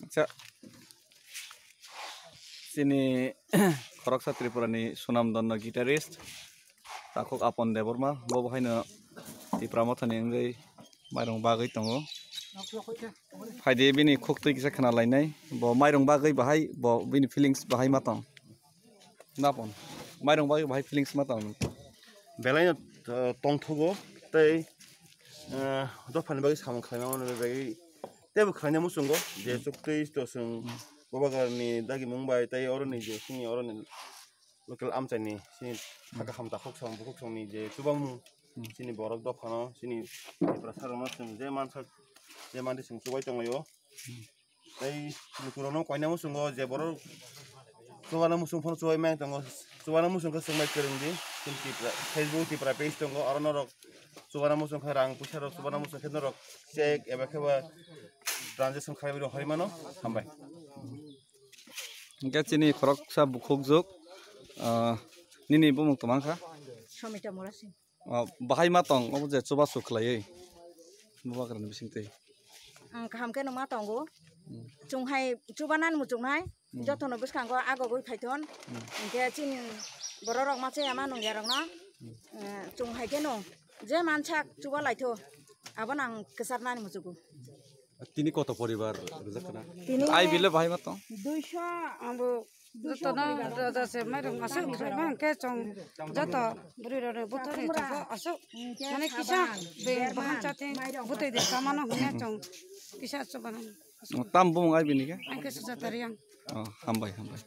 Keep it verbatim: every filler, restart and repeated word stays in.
Acha, chini khoroksa Tripura ni swnamdonno guitarist Takhuk Apon Debbarma, bo bo haino Tipra Mothani wngwi mairung bagwi tongo. Phaidi bini khuktwi kisa khna lainai, bo mairung bagwi bahai, bo bini feelings bahai ma tong. Napon, mairung bagwi bahai feelings ma tong. Belai no, uh, tongthogo tei, uh, dophani bagwi samung khlaima mano bagwi teibo khlaina muchungo je chuktwi to chwng bobagarni dagimung bai tei oroni je chini oroni local amchaini chini thaka hamta khuksong bukhuksongni je chubamung chini borok dophano chini Tiprasarokno chwng je mansa je manti chwng chubai tonglaio. Tei lukurokno koina muchungo je borok chubana muchung phano chubai mai tongo. Chubana muchung khe chwng bai kwrwng di. Chini Tipra, Facebook Tipra page tongo, aro norok chubana muchung khe rang puisa rok chubana muchung khe norok check eba khe ba transaction khlaiwi rok hai mano. Hambai. Hingke chini khoroksa bukhukjwk, ah, nini bumung tongmang kha? Somita Murasing. Ah, bahai ma tong, obo je chubachu khlaiwi. Bubagrani bisingtwi. Ang kaham khe numa tongo. Hmm. Chwng hai chubanani muchungnai, hmm, jotono bwskango agogwi phaithon. Hmm. Hingke chini bororok ma chaya ma nungyarokno, hmm, eh, chwng hai kheno je mansak chuba laitho, abono ang kwcharnani muchungo. Tini koto poribar rijak khna? Tini ai bile bahai ma tong? Duisho, abo jotono raja se mairung aswk khlaima hwnkhe chwng joto bwrwi rok buthorni thangkhe aswk mane kisa beng bahan chati bwtwi de chamano hwnwi chwng kisa chubana. Tam bumung ai bini khe? Ang khe Sujata Reang. Oh, hambai, hambai.